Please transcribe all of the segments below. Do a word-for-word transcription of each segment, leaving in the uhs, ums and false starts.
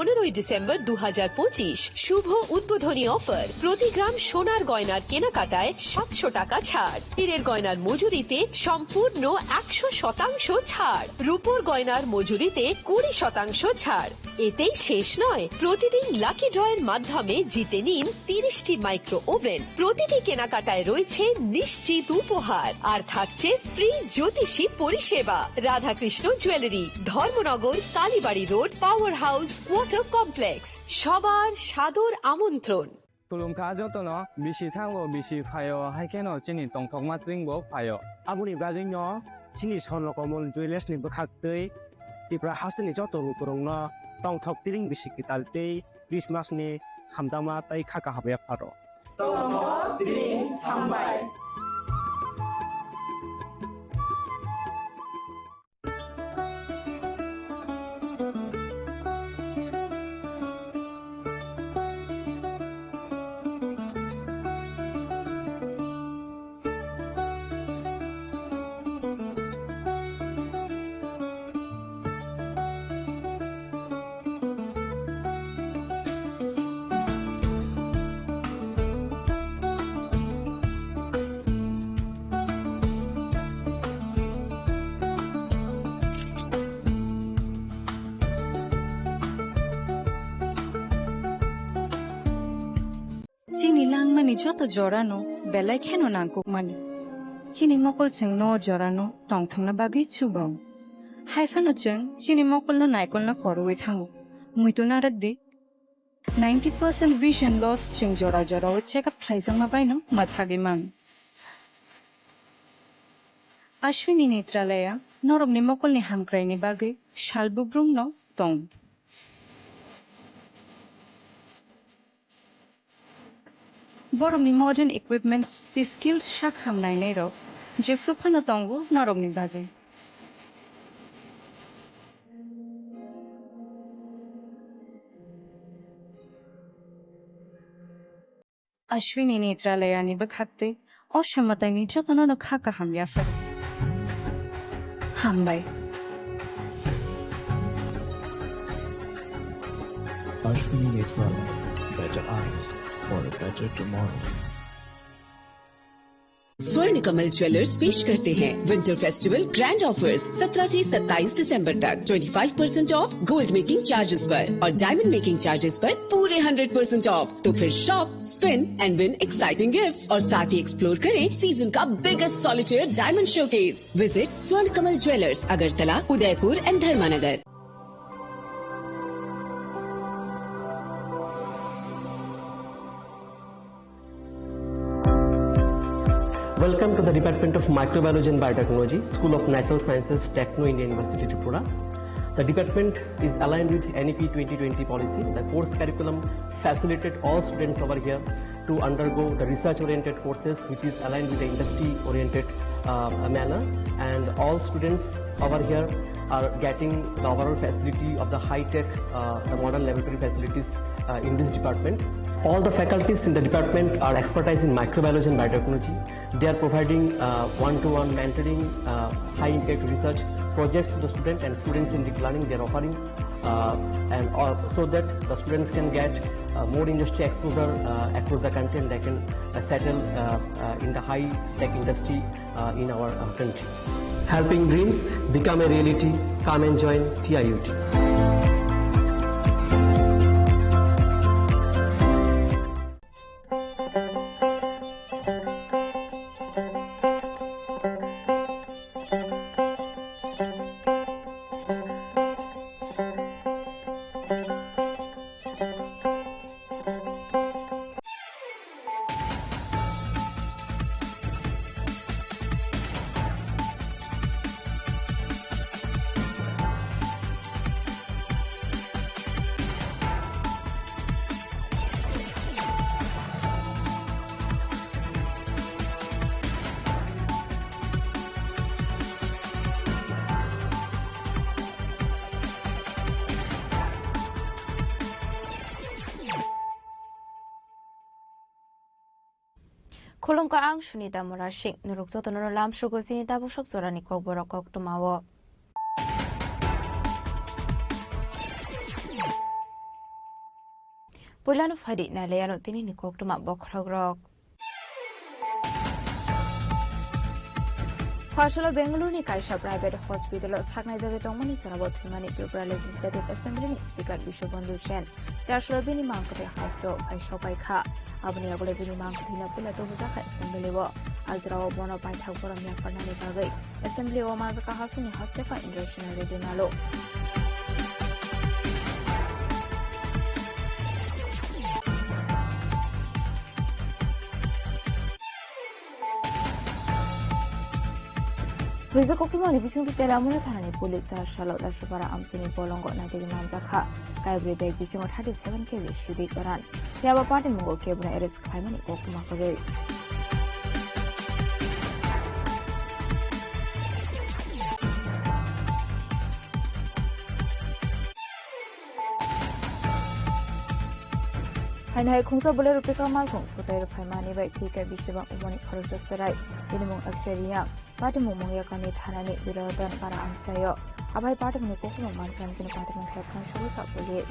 পনেরোই ডিসেম্বর দু হাজার পঁচিশ, শুভ উদ্বোধনী অফার। প্রতি গ্রাম সোনার গয়নার কেনাকাটায় সাতশো টাকা ছাড়। হীরের গয়নার মজুরিতে সম্পূর্ণ একশো শতাংশ ছাড়। রূপোর গয়নার মজুরিতে কুড়ি শতাংশ ছাড়। এতেই শেষ নয়, প্রতিদিন লাকি ড্রয়ের মাধ্যমে জিতে নিন তিরিশটি মাইক্রো ওভেন। প্রতিটি কেনাকাটায় রয়েছে নিশ্চিত উপহার, আর থাকছে ফ্রি জ্যোতিষী পরিষেবা। Radhakrishna jewellery, Dharmanagar, Kalibari road, power house, water complex. সবার সাদর আমন্ত্রণ। Khulumkha jotono, bisi thango, bisi phaio, hai kheno chini tongthokma twingbo phaio. Aboni bagwino chini Swarno Komol Jewellers ni bwkhaktwi Tripura hasteni joto lukurokno tongthok tiring bisi kwtal tei Christmas ni hamjakma tei kha kaham yapharo. Tongthok tiring hambai. Chini langmani joto jorano belai kheno nangkukmani. Chini mokol chwngno o jorano tongthokna bagwi chubao. Haiphano chwng chini mokolno naikolno khorwi thango. Muitu narwkdi, ninety percent vision loss chwng jora jorao check up khlaijakma baino mwthagwi man. Ashwini Netralaya norokni mokolni hamkraini bagwi sal bubrumno tong. Borokni modern equipments tei skilled sak hamnainairok jephru phano tongo norokni bagwi. Ashwini Netralayani bwkhaktwi o samataini jotono no kha kaham yaphar. Hambai. Ashwini Netralaya, better eyes for a better tomorrow. स्वर्ण कमल ज्वेलर्स पेश करते हैं winter festival grand offers. सत्रह से सत्ताईस दिसंबर तक twenty five percent of gold making charges पर और डायमंड मेकिंग चार्जेस पर पूरे हंड्रेड परसेंट ऑफ। तो फिर shop, spin and win exciting gifts और साथ ही एक्सप्लोर करें सीजन का biggest solitaire diamond showcase. Visit स्वर्ण कमल ज्वेलर्स, अगरतला, उदयपुर एंड धर्मानगर। Welcome to the Department of Microbiology and Biotechnology, School of Natural Sciences, Techno India University, Tripura. The department is aligned with N E P twenty twenty policy. The course curriculum facilitated all students over here to undergo the research-oriented courses, which is aligned with the industry-oriented, uh, manner. And all students over here are getting the overall facility of the high-tech, uh, the modern laboratory facilities, uh, in this department. All the faculties in the department are expertise in microbiology and biotechnology. They are providing, uh, one-to-one mentoring, uh, high-impact research projects to the student and students-centric learning they are offering, uh, and all, so that the students can get, uh, more industry exposure, uh, across the country, and they can, uh, settle, uh, uh, in the high-tech industry, uh, in our, uh, country. Helping dreams become a reality. Come and join T I U T. Khulumkha, ang Sunita Murasing. Norok jotono lamsugo chini tabuk sok jorani kokborok koktwmao. Puilano phaidi nailaiano tinini koktwma bokhorokrok. Pharsalo Bengaluru ni kaisa private hospital o saknai jagwi tongmani jorao thwimani Tripura Legislative Assembly ni Speaker Bishwabandhu Sen. Charchalo bini mangkwthwi haste o phai sokbai kha. Aboni yagulo bini mangkwthwino puila tubujak kha assembly o. A jorao bono paithak borom yapharnani bagwi assembly o manjakha hasteni haste pha Indrasena Reddy Nalu. Rijak koktwmani bisingtwi Telamuna thanani police Charchalo Dasupara amchaini bolongo naitugwi manjakha. Kaibrwi bag bisingo thirty seven K G sidi goran. Phiya ba patimungo kebono arrest khlaimani koktwma kwrwi. Haino hai khungsa Bolero pickup malkhung thutai rwphaimani bai thwi khe bisibang umoni khoroksa chwrai. Bini mung Akshay Reang. Patimung Mungyakani thanani Bilodan para amchaio. Abai patimungni koktwma mansa hwnkhe patimung khe thangsugwi kha police.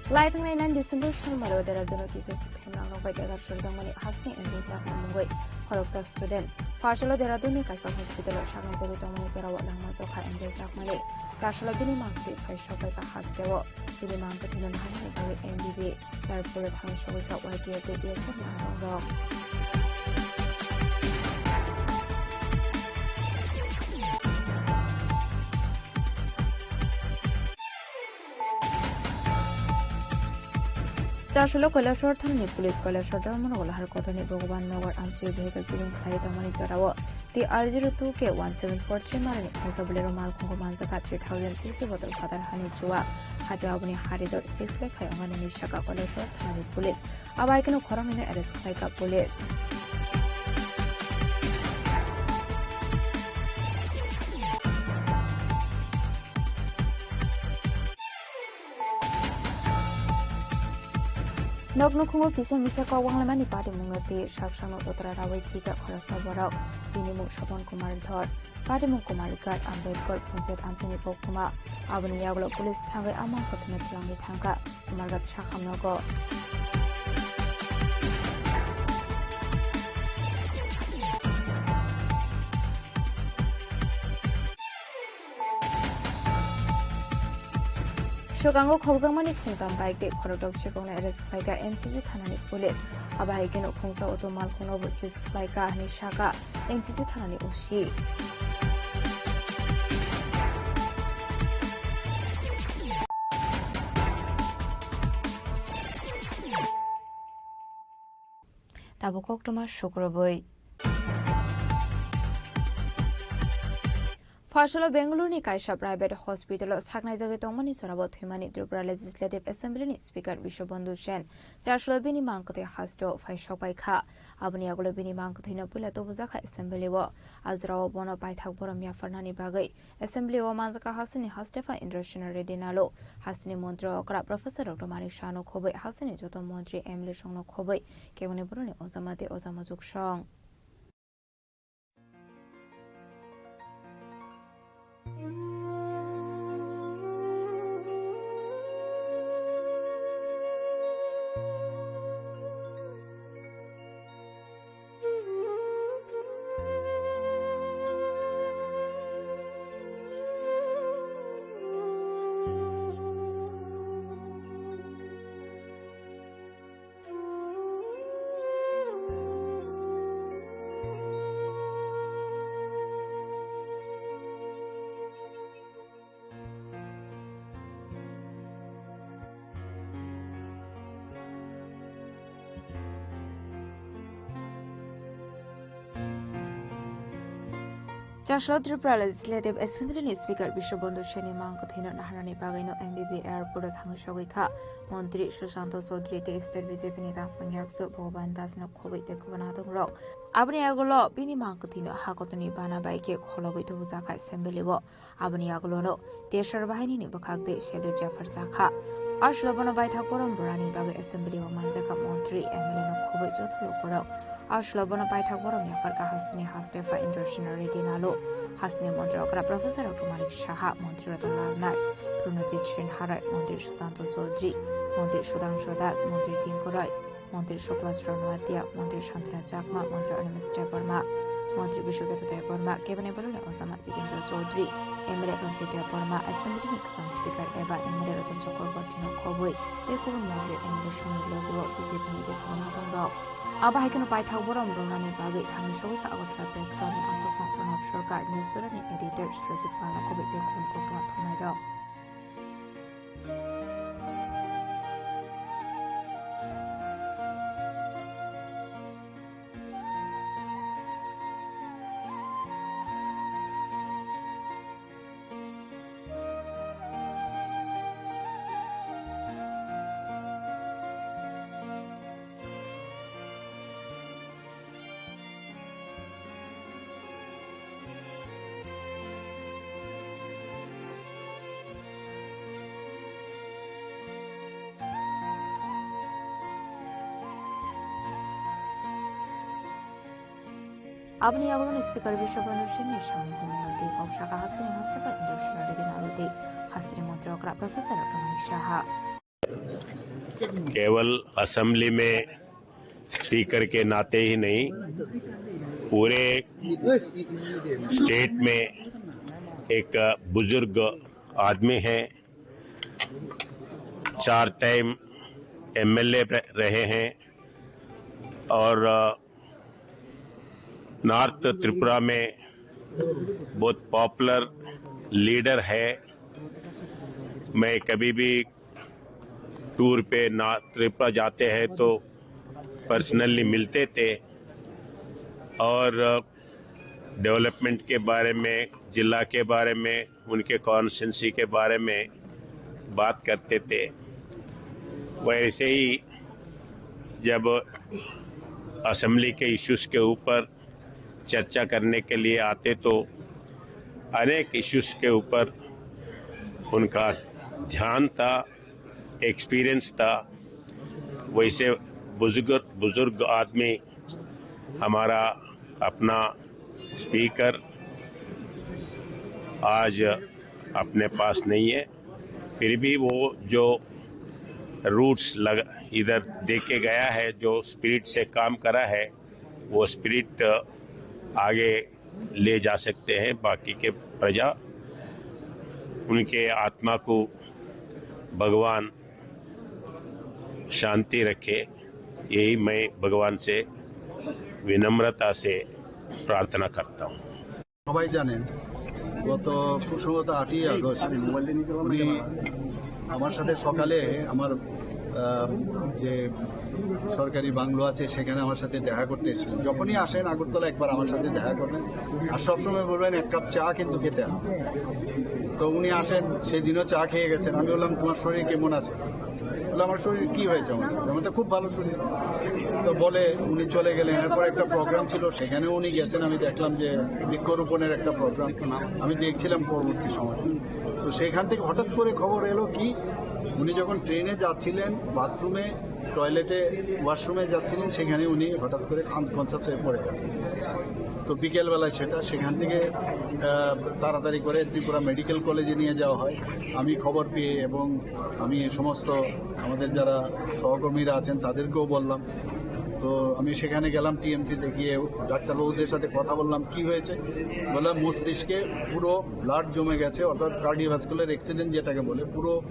Lai thangnai nine December Sombar o Dehradun o kisa sukthemrang rok bai degar sordangmani hasteni engine chakmani mungwi khoroksa student. Pharsalo Dehradun ni kaisa hospital o saknai jagwi tongmani jorao langma jokha engine chakmani. Charchalo bini mangkwthwi phai sokbai kha hasteo. Bini mangkwthwino naharnani bagwi M B B Airport o thang sogwi kha Y T F tei B S F ni arongrok. Charchalo Kailasor thanani police Kailasor Dharmanagar Lahar Kotorni Bhagwan Nagar amchaio vehicle chilling khlaiwi tongmani jorao T R zero two K one seven four three marani khungsa Bolero malkhungo manjakha three thousand sixty bottle phatar hani chua. Hatio aboni hari dor six lakh hai wngnani saka Kailasor thanani police. Abo hai kheno khoroknwino arrest khlaikha police. Nok nukhungo kisa misa kok wanglaimani patimungno twi sak sakno totra raui thwikha khoroksa borok. Bini mung Sopon Kumar Dhor. Patimung Kumar Ghat Ambedkar Panchayat amchaini koktwma. Aboni yagulo police thangwi a mangkwthwino twlangwi thangkha Kumar Ghat sakham nogo. Swkango khokjakmani khungtam bike tei khorokdok sikokno arrest khlaikha N C C thanani police. Abo hai kheno khungsa auto malkhungnobo seize khlaikha hwnwi sakha N C C thanani O C. Tabuk koktwma sukrubwi. Pharsalo Bengaluru ni kaisa private hospital o saknai jagwi tongmani jorao thwimani Tripura Legislative Assembly ni Speaker Bishwabandhu Sen. Charchalo bini mangkwthwi hasteo phai sokbai kha. Aboni yagulo bini mangkwthwino puila tubujak kha assembly o. A jorao bono paithak borom yapharnani bagwi Assembly o manjakha hasteni haste pha Indrasena Reddy Nalu, hasteni montri okra Professor Doctor Manik Saha no khobwi, hasteni joto montri M L A songno khobwi, keboni boroni ojama tei ojama juksong. Chaslo Tripura Legislative Assembly ni Speaker Bishwabandhu Seni mangkwthwino naharnani bagwino M B B Airport o thangwi sogwi kha. Montri Sushanta Chaudhary tei State B J P ni tangphang yaksu Bhagavan Das no khobwi tei kwbangma adongrok. Aboni agulo bini mangkwthwino hakotoni bana bai khe kholobwi tubujakha Assembly o. Aboni yagulono Teshwar bahinini bwkhak tei salute yapharjakha. Aswkno bono baithak borom rwnani bagwi Assembly o manjakha montri, M L A no khobwi joto lukurok. Aswk bono paithak borom yapharkha hasteni Hastefa International Rally Nalu, hasteni montri okra Professor Doctor Manik Saha, montri Ratan Lal Nair, Pranojit Singh Harai, montri Susanto Chaudhary, montri Sudhanshu Das, montri Tinku Roy, montri Shukla Charan Noatia, montri Shantanu Chakma, montri Animesh Debbarma, montri Bishwajit Debbarma, cabinet bolni osama Jitendra Chaudhary, M L A Ranjit Debbarma, Assembly ni Speaker eba M L A Ratan Chakraborty no khobwi tei kubun montri M L A songni logi o B J P ni rikhono tongrok. Abo hai kheno paithak borom romnani bagwi thangwi sogwi kha Agartala Press Club ni aswkmung Pranab Sarkar, News Journal ni editor Surajit Pal no khobwi tei kubun koktwma thumnairok. Aboni yagulo ni Speaker Biswabanu Singh ni samung humung no tei kok saka hasteni Hastefa International Rally Nalu tei hasteni montri okra Professor Doctor Manik Saha. केवल असेंबली में स्पीकर के नाते ही नहीं, पूरे स्टेट में एक बुजुर्ग आदमी है। चार टाइम एमएलए रहे हैं और नॉर्थ त्रिपुरा में बहुत पॉपुलर लीडर है। मैं कभी भी टूर पे नॉर्थ त्रिपुरा जाते हैं तो पर्सनली मिलते थे और डेवलपमेंट के बारे में, जिला के बारे में, उनके कॉन्स्टिट्यूएंसी के बारे में बात करते थे। वैसे ही जब असेंबली के इश्यूज के ऊपर चर्चा करने के लिए आते तो अनेक इश्यूज के ऊपर उनका ध्यान था, एक्सपीरियंस था। वैसे बुजुर्ग बुजुर्ग आदमी हमारा अपना स्पीकर आज अपने पास नहीं है, फिर भी वो जो रूट्स लग इधर दे के गया है, जो स्पिरिट से काम करा है, वो स्पिरिट आगे ले जा सकते हैं। बाकी के प्रजा, उनके आत्मा को भगवान शांति रखे, यही मैं भगवान से विनम्रता से प्रार्थना करता हूँ। সবাই জানেন, গত খুব সম্ভবত আটই আগস্ট উনি আমার সাথে সকালে আমার, আহ, যে সরকারি বাংলো আছে সেখানে আমার সাথে দেখা করতে এসেছিলেন। যখনই আসেন আগরতলা একবার আমার সাথে দেখা করবেন, আর সবসময় বলবেন এক কাপ চা কিন্তু খেতে হবে। তো উনি আসেন, সেদিনও চা খেয়ে গেছেন। আমি বললাম, "তোমার শরীর কেমন আছে?" বলে, "আমার শরীর কি হয়েছে আমার শরীর? আমার তো খুব ভালো শরীর।" তো বলে উনি চলে গেলেন। এরপর একটা প্রোগ্রাম ছিল, সেখানেও উনি গেছেন। আমি দেখলাম যে বৃক্ষরোপণের একটা প্রোগ্রাম, আমি দেখছিলাম পরবর্তী সময়। তো সেখান থেকে হঠাৎ করে খবর এলো কি, উনি যখন ট্রেনে যাচ্ছিলেন, বাথরুমে, টয়লেটে, ওয়াশরুমে যাচ্ছিলেন, সেখানে উনি হঠাৎ করে আনকনসিয়াস হয়ে পড়ে গেলেন। তো বিকেলবেলায় সেটা, সেখান থেকে, আহ, তাড়াতাড়ি করে ত্রিপুরা মেডিকেল কলেজে নিয়ে যাওয়া হয়। আমি খবর পেয়ে এবং আমি সমস্ত আমাদের যারা সহকর্মীরা আছেন তাদেরকেও বললাম। তো আমি সেখানে গেলাম, টিএমসিতে গিয়ে ডাক্তারবাবুদের সাথে কথা বললাম, "কি হয়েছে?" বললাম, "মস্তিষ্কে পুরো ব্লাড জমে গেছে, অর্থাৎ কার্ডিওভাস্কুলার অ্যাক্সিডেন্ট যেটাকে বলে, পুরো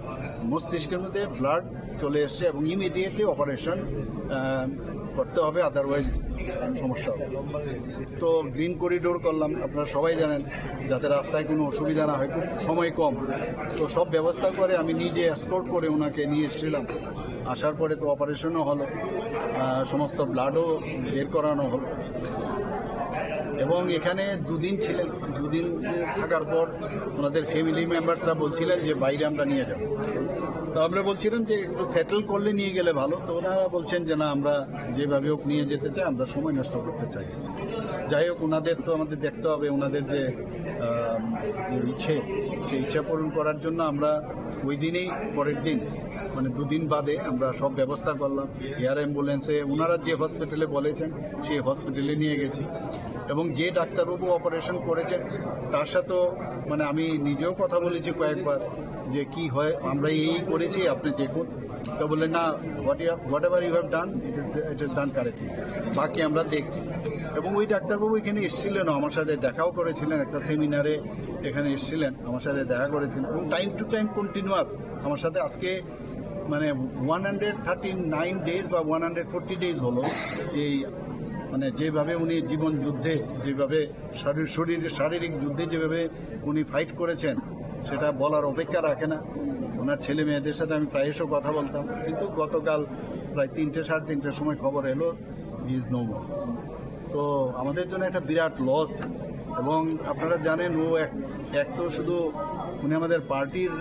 মস্তিষ্কের মধ্যে ব্লাড চলে এসছে এবং ইমিডিয়েটলি অপারেশন করতে হবে, আদারওয়াইজ সমস্যা হবে।" তো গ্রিন করিডোর করলাম, আপনারা সবাই জানেন, যাতে রাস্তায় কোনো অসুবিধা না হয়, খুব সময় কম। তো সব ব্যবস্থা করে আমি নিজে এসকর্ট করে ওনাকে নিয়ে এসেছিলাম। আসার পরে তো অপারেশনও হলো, আহ, সমস্ত ব্লাডও বের করানো হলো এবং এখানে দুদিন ছিলেন। দুদিন থাকার পর ওনাদের ফ্যামিলি মেম্বার্সরা বলছিলেন যে বাইরে আমরা নিয়ে যাব। তো আমরা বলছিলাম যে একটু সেটেল করলে নিয়ে গেলে ভালো। তো ওনারা বলছেন যে না, আমরা যেভাবে হোক নিয়ে যেতে চাই, আমরা সময় নষ্ট করতে চাই। যাই হোক, ওনাদের তো আমাদের দেখতে হবে, ওনাদের যে, আহ, যে ইচ্ছে, সেই ইচ্ছা পূরণ করার জন্য আমরা ওই দিনেই, পরের দিন মানে দুদিন বাদে আমরা সব ব্যবস্থা করলাম। এয়ার অ্যাম্বুলেন্সে ওনারা যে হসপিটালে বলেছেন সেই হসপিটালে নিয়ে গেছি, এবং যে ডাক্তারবাবু অপারেশন করেছেন তার সাথেও, মানে, আমি নিজেও কথা বলেছি কয়েকবার যে কি হয়, আমরা এই করেছি, আপনি দেখুন। তো বললেন, "না, what you, whatever you have done, it is, it is done correctly, বাকি আমরা দেখছি।" এবং ওই ডাক্তারবাবু এখানে এসেছিলেন, আমার সাথে দেখাও করেছিলেন, একটা সেমিনারে এখানে এসেছিলেন, আমার সাথে দেখা করেছিলেন, এবং টাইম টু টাইম কন্টিনিউয়াস আমার সাথে আজকে, মানে, one hundred thirty nine days বা ওয়ান হান্ড্রেড ফোরটি ডেজ হলো এই, মানে, যেভাবে উনি জীবন যুদ্ধে, যেভাবে শরীর, শরীর, শারীরিক যুদ্ধে যেভাবে উনি ফাইট করেছেন, সেটা বলার অপেক্ষা রাখে না। ওনার ছেলে মেয়েদের সাথে আমি প্রায়শ কথা বলতাম, কিন্তু গতকাল প্রায় তিনটে, সাড়ে তিনটের সময় খবর এলো, হি ইজ নো মোর। তো আমাদের জন্য একটা বিরাট লস। এবং আপনারা জানেন, ও এক, এক তো শুধু উনি আমাদের পার্টির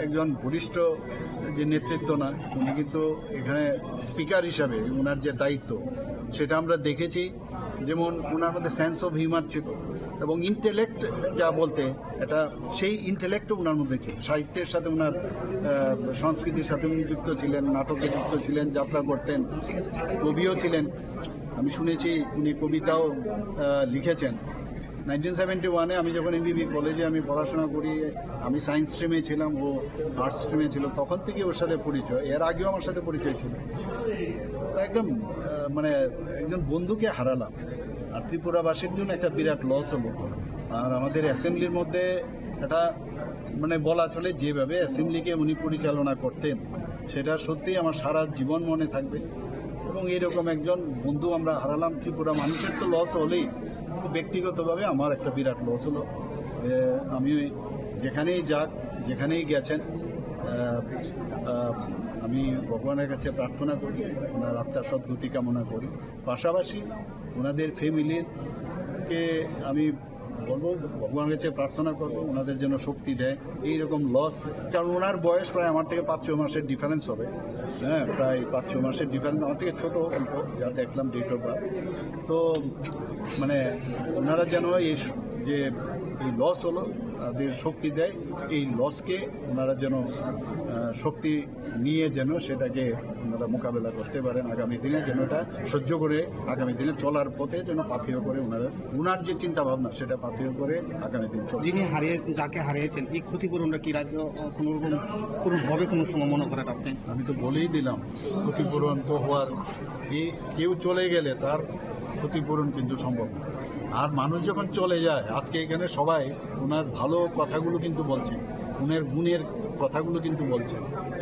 একজন বরিষ্ঠ যে নেতৃত্ব না, উনি কিন্তু এখানে স্পিকার হিসাবে ওনার যে দায়িত্ব, সেটা আমরা দেখেছি। যেমন ওনার মধ্যে সেন্স অফ হিউমার ছিল, এবং ইন্টেলেক্ট যা বলতে, এটা সেই ইন্টেলেক্টও ওনার মধ্যে ছিল। সাহিত্যের সাথে ওনার, আহ, সংস্কৃতির সাথে উনি যুক্ত ছিলেন, নাটকে যুক্ত ছিলেন, যাত্রা করতেন, কবিও ছিলেন। আমি শুনেছি উনি কবিতাও, আহ, লিখেছেন। নাইনটিন সেভেন্টি ওয়ানে আমি যখন এমবিবি কলেজে আমি পড়াশোনা করি, আমি সায়েন্স স্ট্রিমে ছিলাম, ও আর্টস স্ট্রিমে ছিল, তখন থেকে ওর সাথে পরিচয়। এর আগেও আমার সাথে পরিচয় ছিল। তো একদম, আহ, মানে, একজন বন্ধুকে হারালাম। আর ত্রিপুরাবাসীর জন্য একটা বিরাট লস হলো। আর আমাদের অ্যাসেম্বলির মধ্যে একটা, মানে, বলা চলে, যেভাবে অ্যাসেম্বলিকে উনি পরিচালনা করতেন, সেটা সত্যিই আমার সারা জীবন মনে থাকবে। এবং এইরকম একজন বন্ধু আমরা হারালাম। ত্রিপুরা মানুষের তো লস হলেই, ব্যক্তিগতভাবে আমার একটা বিরাট লস হলো। এ, আমি যেখানেই যাক, যেখানেই গেছেন, আহ, আহ, আমি ভগবানের কাছে প্রার্থনা করি, ওনার আত্মার সদ্গতি কামনা করি। পাশাপাশি ওনাদের ফ্যামিলিকে আমি বলবো, ভগবানের কাছে প্রার্থনা করবো, ওনাদের জন্য শক্তি দেয়। এইরকম লস, কারণ ওনার বয়স প্রায় আমার থেকে পাঁচ ছয় মাসের ডিফারেন্স হবে। হ্যাঁ, প্রায় পাঁচ ছয় মাসের ডিফারেন্স, আমার থেকে ছোট অল্প, যা দেখলাম ডেট অফ বার্থ। তো, মানে, ওনারা যেন এই স-, যে এই লস হলো, তাদের শক্তি দেয়, এই লসকে ওনারা যেন, আহ, শক্তি নিয়ে যেন সেটাকে ওনারা মোকাবেলা করতে পারেন আগামী দিনে, যেন এটা সহ্য করে আগামী দিনে চলার পথে যেন পাথেয় করে ওনারা, ওনার যে চিন্তা ভাবনা সেটা পাথেয় করে আগামী দিন চলে। যিনি হারিয়ে, যাকে হারিয়েছেন, এই ক্ষতিপূরণটা কি রাজ্য, আহ, কোনো রকম পূরণ হবে কোনো সময় মনে করেন আপনি? আমি তো বলেই দিলাম, ক্ষতিপূরণ তো হওয়ার, এই কেউ চলে গেলে তার ক্ষতিপূরণ কিন্তু সম্ভব না। আর মানুষ যখন চলে যায়, আজকে এখানে সবাই ওনার ভালো কথাগুলো কিন্তু বলছে, ওনার গুণের কথাগুলো কিন্তু বলছে।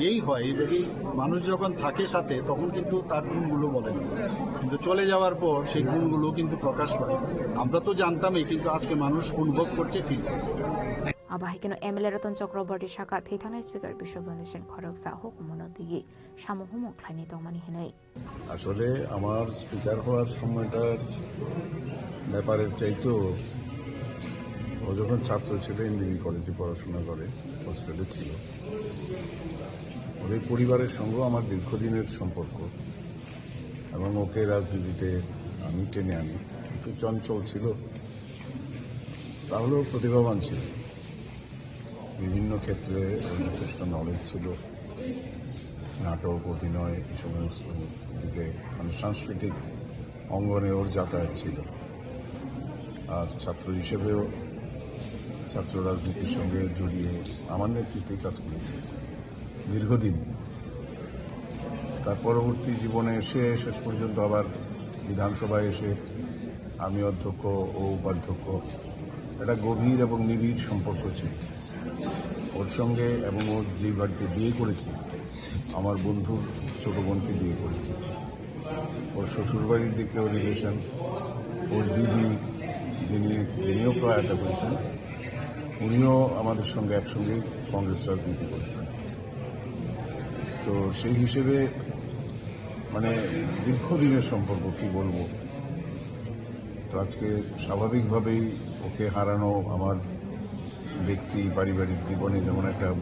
এই হয়, এই যদি মানুষ যখন থাকে সাথে, তখন কিন্তু তার গুণগুলো বলে না, কিন্তু চলে যাওয়ার পর সেই গুণগুলো কিন্তু প্রকাশ পায়। আমরা তো জানতামই, কিন্তু আজকে মানুষ অনুভব করছে, ফিল করে। Abo hai kheno M L A Ratan Chakraborty sakha thwi thangnai Speaker Biswabandhu Sen khoroksa hukumu no twiwi samung humung khlainai tongmani hinwi. আসলে আমার স্পিকার হওয়ার সময়টার ব্যাপারের চাইতেও ও যখন ছাত্র ছিল, এমবিবি কলেজে পড়াশোনা করে, হোস্টেলে ছিল। ওদের পরিবারের সঙ্গেও আমার দীর্ঘদিনের সম্পর্ক, এবং ওকে রাজনীতিতে আমি টেনে আনি। একটু চঞ্চল ছিল, তাহলেও প্রতিভাবান ছিল। বিভিন্ন ক্ষেত্রে ওর যথেষ্ট নলেজ ছিল, নাটক, অভিনয়, এই সমস্ত দিকে, মানে, সাংস্কৃতিক অঙ্গনে ওর যাতায়াত ছিল। আর ছাত্র হিসেবেও ছাত্র রাজনীতির সঙ্গে জড়িয়ে আমার নেতৃত্বে কাজ করেছে দীর্ঘদিন। তার পরবর্তী জীবনে এসে শেষ পর্যন্ত আবার বিধানসভায় এসে আমি অধ্যক্ষ ও উপাধ্যক্ষ, একটা গভীর এবং নিবিড় সম্পর্ক ছিল ওর সঙ্গে। এবং ওর যে বাড়িতে বিয়ে করেছি, আমার বন্ধুর ছোট বোনকে বিয়ে করেছি। ওর শ্বশুরবাড়ির দিকেও রিলেশন, ওর দিদি, যিনি, যিনিও প্রয়াত হয়েছেন, উনিও আমাদের সঙ্গে একসঙ্গেই কংগ্রেস রাজনীতি করেছেন। তো সেই হিসেবে, মানে, দীর্ঘদিনের সম্পর্ক, কি বলবো। তো আজকে স্বাভাবিকভাবেই ওকে হারানো আমার ব্যক্তি পারিবারিক জীবনে যেমন একটা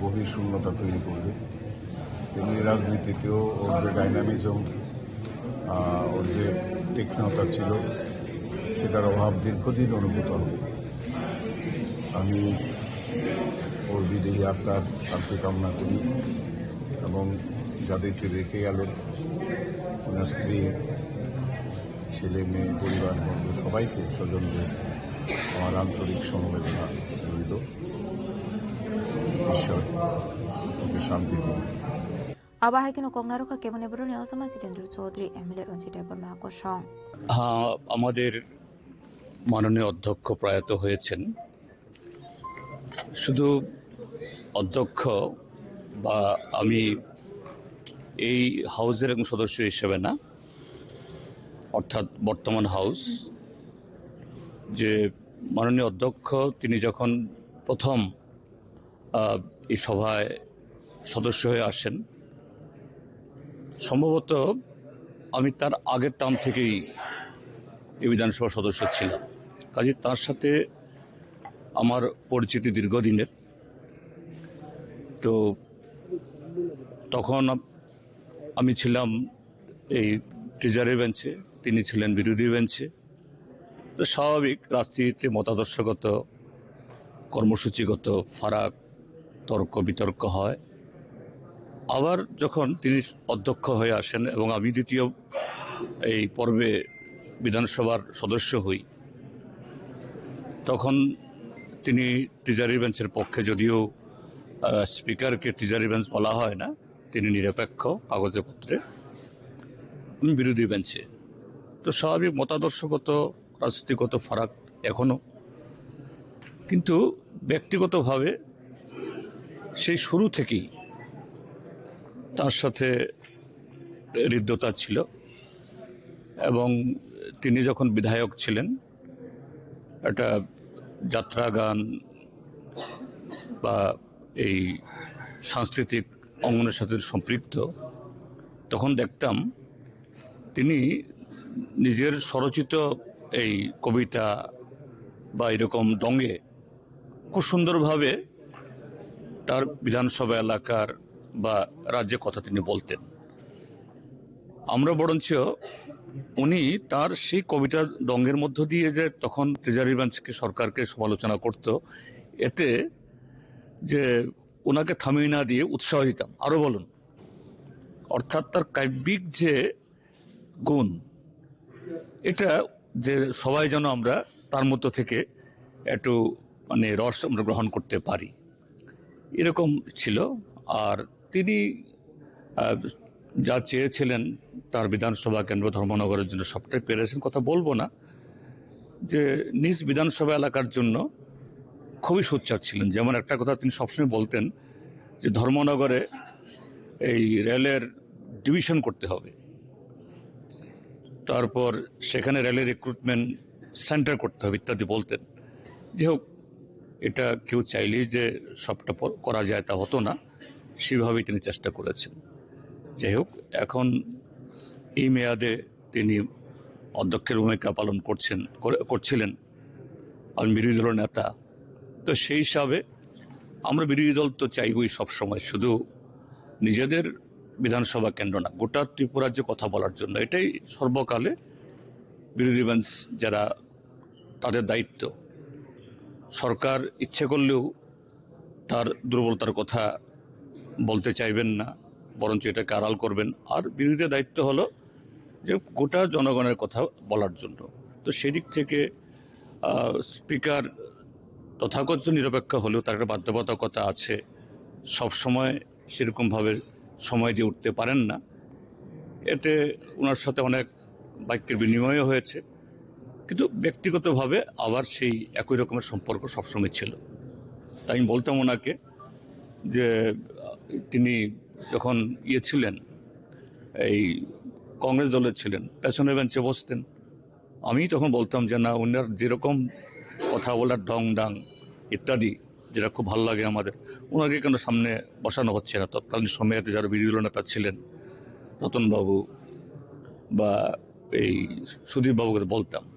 গভীর শূন্যতা তৈরি করবে, তেমনি রাজনীতিতেও ওর যে ডাইনামিজম, ওর যে তীক্ষ্ণতা ছিল, সেটার অভাব দীর্ঘদিন অনুভূত হবে। আমি ওর বিদেহী আত্মার শান্তি কামনা করি। এবং যাদেরকে রেখে গেলেন, ওনার স্ত্রী, ছেলে, মেয়ে, পরিবারবর্গ, সবাইকে, স্বজনদের আমার আন্তরিক সমবেদনা রইল। ঈশ্বর ওকে শান্তি দিন। Abo hai kheno kok narwkha keboni borokni osama Jitendra Chaudhary, M L A Ranjit Debbarma kosong. হ্যাঁ, আমাদের মাননীয় অধ্যক্ষ প্রয়াত হয়েছেন। শুধু অধ্যক্ষ বা আমি এই হাউসের একজন সদস্য হিসেবে না, অর্থাৎ বর্তমান হাউস, যে মাননীয় অধ্যক্ষ তিনি যখন প্রথম, আহ, এই সভায় সদস্য হয়ে আসেন, সম্ভবত আমি তার আগের টার্ম থেকেই এই বিধানসভার সদস্য ছিলাম। কাজে তার সাথে আমার পরিচিতি দীর্ঘদিনের। তো তখন আম-, আমি ছিলাম এই ট্রেজারি বেঞ্চে, তিনি ছিলেন বিরোধী বেঞ্চে। তো স্বাভাবিক রাজনীতিতে মতাদর্শগত, কর্মসূচিগত ফারাক, তর্ক বিতর্ক হয়। আবার যখন তিনি অধ্যক্ষ হয়ে আসেন এবং আমি দ্বিতীয় এই পর্বে বিধানসভার সদস্য হই, তখন তিনি ট্রেজারি বেঞ্চের পক্ষে, যদিও, আহ, স্পিকারকে ট্রেজারি বেঞ্চ বলা হয় না, তিনি নিরপেক্ষ কাগজে পত্রে, আমি বিরোধী বেঞ্চে। তো স্বাভাবিক মতাদর্শগত, রাজনীতিগত ফারাক এখনো, কিন্তু ব্যক্তিগতভাবে সেই শুরু থেকেই তার সাথে হৃদ্যতা ছিল এবং তিনি যখন বিধায়ক ছিলেন, একটা যাত্রা গান বা এই সাংস্কৃতিক অঙ্গনের সাথে সম্পৃক্ত, তখন দেখতাম তিনি নিজের স্বরচিত এই কবিতা বা এরকম ঢঙে খুব সুন্দরভাবে তার বিধানসভা এলাকার বা রাজ্যের কথা তিনি বলতেন। আমরা বরঞ্চ উনি তার সেই কবিতা ঢঙের মধ্য দিয়ে যে তখন ট্রেজারি বেঞ্চকে, সরকারকে সমালোচনা করত, এতে যে ওনাকে থামিয়ে না দিয়ে উৎসাহ দিতাম, "আরো বলুন।" অর্থাৎ তার কাব্যিক যে গুণ, এটা যে সবাই যেন আমরা তার মধ্য থেকে একটু, মানে, রস আমরা গ্রহণ করতে পারি, এরকম ছিল। আর তিনি, আহ, যা চেয়েছিলেন তার বিধানসভা কেন্দ্র ধর্মনগরের জন্য, সবটাই পেরেছেন, কথা বলবো না, যে নিজ বিধানসভা এলাকার জন্য খুবই সোচ্চার ছিলেন। যেমন একটা কথা তিনি সবসময় বলতেন যে ধর্মনগরে এই রেলের ডিভিশন করতে হবে, তারপর সেখানে রেলের রিক্রুটমেন্ট সেন্টার করতে হবে ইত্যাদি বলতেন। যাই হোক, এটা কেউ চাইলেই যে সবটা প-, করা যায় তা হতো না, সেভাবেই তিনি চেষ্টা করেছেন। যাই হোক, এখন এই মেয়াদে তিনি অধ্যক্ষের ভূমিকা পালন করছেন, করে-, করছিলেন। আমি বিরোধী দলের নেতা, তো সেই হিসাবে আমরা বিরোধী দল তো চাইবই সবসময় শুধু নিজেদের বিধানসভা কেন্দ্র না, গোটা ত্রিপুরার যে কথা বলার জন্য। এটাই সর্বকালে বিরোধী বেঞ্চ যারা, তাদের দায়িত্ব। সরকার ইচ্ছে করলেও তার দুর্বলতার কথা বলতে চাইবেন না, বরঞ্চ এটাকে আড়াল করবেন। আর বিরোধীদের দায়িত্ব হলো যে গোটা জনগণের কথা বলার জন্য। তো সেদিক থেকে, আহ, স্পিকার তথাকথিত নিরপেক্ষ হলেও তার একটা বাধ্যবাধকতা আছে, সব সময় সেরকমভাবে সময় দিয়ে উঠতে পারেন না। এতে ওনার সাথে অনেক বাক্যের বিনিময়ও হয়েছে, কিন্তু ব্যক্তিগতভাবে আবার সেই একই রকমের সম্পর্ক সবসময় ছিল। তাই আমি বলতাম ওনাকে যে, আহ, তিনি যখন ইয়ে ছিলেন, এই কংগ্রেস দলে ছিলেন, পেছনের বেঞ্চে বসতেন। আমি তখন বলতাম যে, "না, ওনার যেরকম কথা বলার ঢং ঢাং ইত্যাদি, যেটা খুব ভালো লাগে আমাদের, ওনাকে কেন সামনে বসানো হচ্ছে না?" তৎকালীন সময়ে যারা বিরোধী দল নেতা ছিলেন, রতনবাবু বা এই সুদীপবাবুকে বলতাম।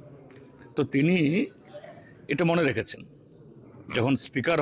তো তিনি এটা মনে রেখেছেন, যখন স্পিকার